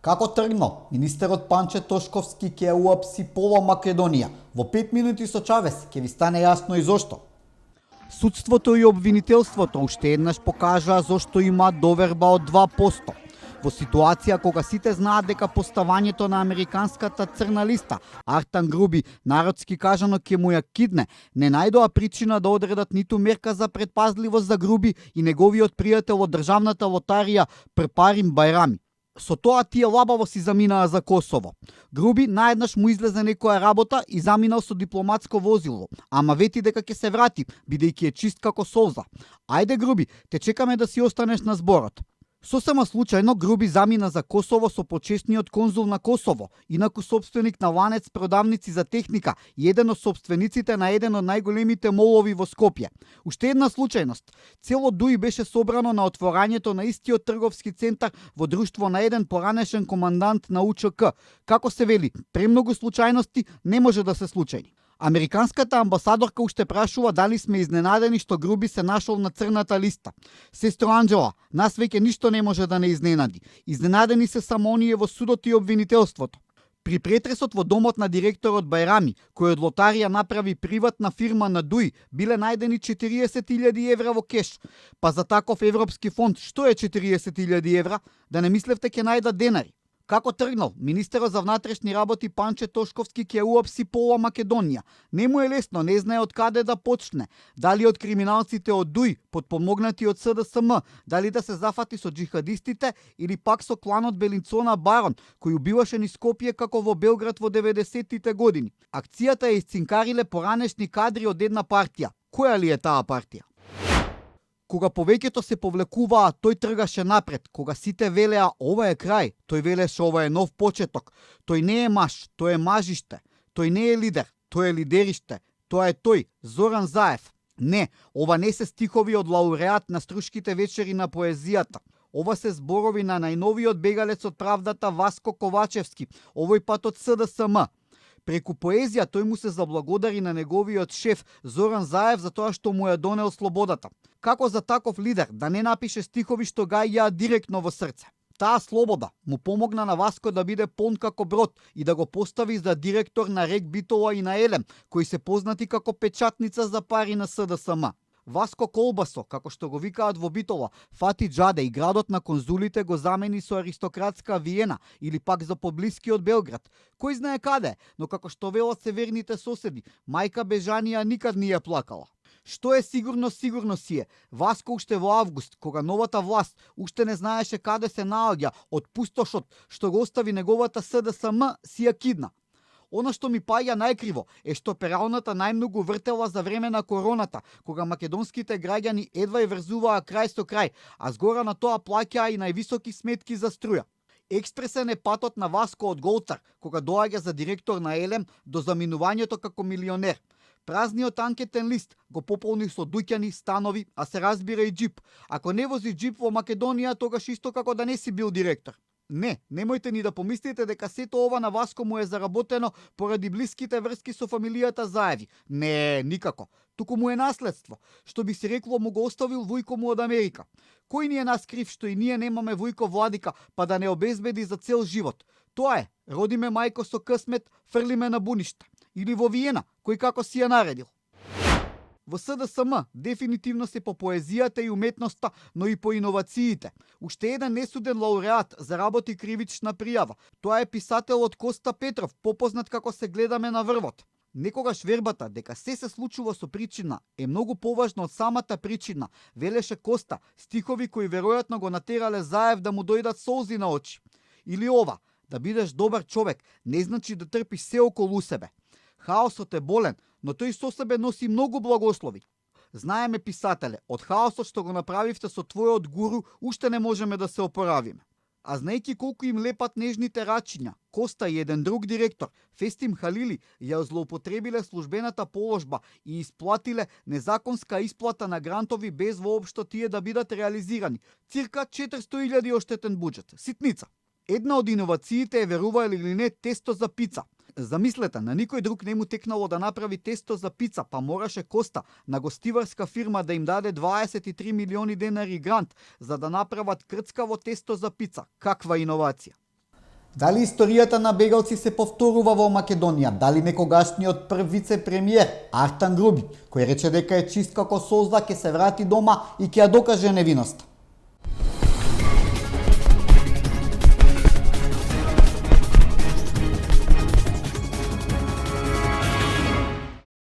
Како тргнал, министерот Панче Тошковски ќе уапси пола Македонија. Во 5 минути со Чавес ќе ви стане јасно и зошто. Судството и обвинителството уште еднаш покажаа зошто има доверба од 2%. Во ситуација кога сите знаат дека поставањето на американската црна листа Артан Груби, народски кажано, ќе му ја кидне, не најдоа причина да одредат ниту мерка за предпазливост за Груби и неговиот пријател од државната лотарија Прпарим Бајрами. Со тоа тие лабаво си заминаа за Косово. Груби наеднаш му излезе некоја работа и заминал со дипломатско возило, ама вети дека ќе се врати, бидејќи е чист како солза. Ајде Груби, те чекаме да си останеш на зборот. Сосема случајно Груби замина за Косово со почесниот конзул на Косово, инаку собственик на ланец продавници за техника и еден од собствениците на еден од најголемите молови во Скопје. Уште една случајност. Цело ДУИ беше собрано на отворањето на истиот трговски центар во друштво на еден поранешен командант на УЧК. Како се вели, премногу случајности не може да се случајни. Американската амбасадорка уште прашува дали сме изненадени што Груби се нашол на црната листа. Сестро Анџела, нас веќе ништо не може да не изненади. Изненадени се само оние во судот и обвинителството. При претресот во домот на директорот Бајрами, кој од лотарија направи приватна фирма на ДУИ, биле најдени 40.000 евра во кеш. Па за таков европски фонд, што е 40.000 евра? Да не мислевте ќе најдат денари. Како тргнал, министерот за внатрешни работи Панче Тошковски ќе уапси пола Македонија. Не му е лесно, не знае од каде да почне. Дали од криминалците од ДУИ, подпомогнати од СДСМ, дали да се зафати со джихадистите или пак со кланот Белинцона Барон, кој убиваше низ Скопје како во Белград во 90-тите години. Акцијата ја исцинкариле поранешни кадри од една партија. Која ли е таа партија? Кога повеќето се повлекуваа, тој тргаше напред. Кога сите велеа ова е крај, тој велеше ова е нов почеток. Тој не е маж, тој е мажиште. Тој не е лидер, тој е лидериште. Тоа е тој, Зоран Заев. Не, ова не се стихови од лауреат на Струшките вечери на поезијата. Ова се зборови на најновиот бегалец од правдата Васко Ковачевски, овој пат од СДСМ. Преку поезија тој му се заблагодари на неговиот шеф Зоран Заев за тоа што му ја донел слободата. Како за таков лидер да не напише стихови што гаѓаат директно во срце? Таа слобода му помогна на Васко да биде полн како брод и да го постави за директор на РЕК Битола и на Елем, кои се познати како печатница за пари на СДСМ. Васко Колбасо, како што го викаат во Битола, фати џаде и градот на конзулите го замени со аристократска Виена или пак за поблискиот Белград. Кој знае каде, но како што велат северните соседи, мајка Бежанија никад не ја плакала. Што е сигурно, сигурно си е. Васко уште во август, кога новата власт уште не знаеше каде се наоѓа од пустошот што го остави неговата СДСМ, си ја кидна. Она што ми паѓа најкриво е што пералната најмногу вртела за време на короната, кога македонските граѓани едва и врзуваа крај со крај, а згора на тоа плаќаа и највисоки сметки за струја. Експресен е патот на Васко од Голцар, кога доаѓа за директор на Елем до заминувањето како милионер. Празниот анкетен лист го пополни со дуќани, станови, а се разбира и џип. Ако не вози џип во Македонија, тогаш исто како да не си бил директор. Не, немојте ни да помислите дека сето ова на Васко му е заработено поради блиските врски со фамилијата Заеви. Не, никако. Туку му е наследство, што би се рекло му го оставил вујко му од Америка. Кој ни е нас крив што и ние немаме вујко владика, па да не обезбеди за цел живот? Тоа е, родиме мајко со късмет, фрлиме на буништа. Или во Виена, кој како си ја наредил. Во СДСМ дефинитивно се по поезијата и уметноста, но и по иновациите. Уште еден несуден лауреат заработи кривична пријава. Тоа е писателот Коста Петров, попознат како Се гледаме на врвот. Некогаш вербата дека се случува со причина е многу поважна од самата причина, велеше Коста, стихови кои веројатно го натерале Заев да му дојдат солзи на очи. Или ова, да бидеш добар човек не значи да трпиш се околу себе. Хаосот е болен, но тој со себе носи многу благослови. Знаеме, писателе, од хаосот што го направивте со твојот гуру, уште не можеме да се опоравиме. А знаејќи колку им лепат нежните рачиња, Коста и еден друг директор, Фестим Халили, ја злоупотребиле службената положба и исплатиле незаконска исплата на грантови без воопшто тие да бидат реализирани. Цирка 400.000 оштетен буџет. Ситница. Една од иновациите е, верували или не, тесто за пица. Замислете, на никој друг не му текнало да направи тесто за пица, па мораше Коста на гостиварска фирма да им даде 23 милиони денари грант за да направат крцкаво тесто за пица. Каква иновација! Дали историјата на бегалци се повторува во Македонија? Дали некогашниот прв вице-премиер Артан Груби, кој рече дека е чист како солза, ќе се врати дома и ќе ја докаже невиноста?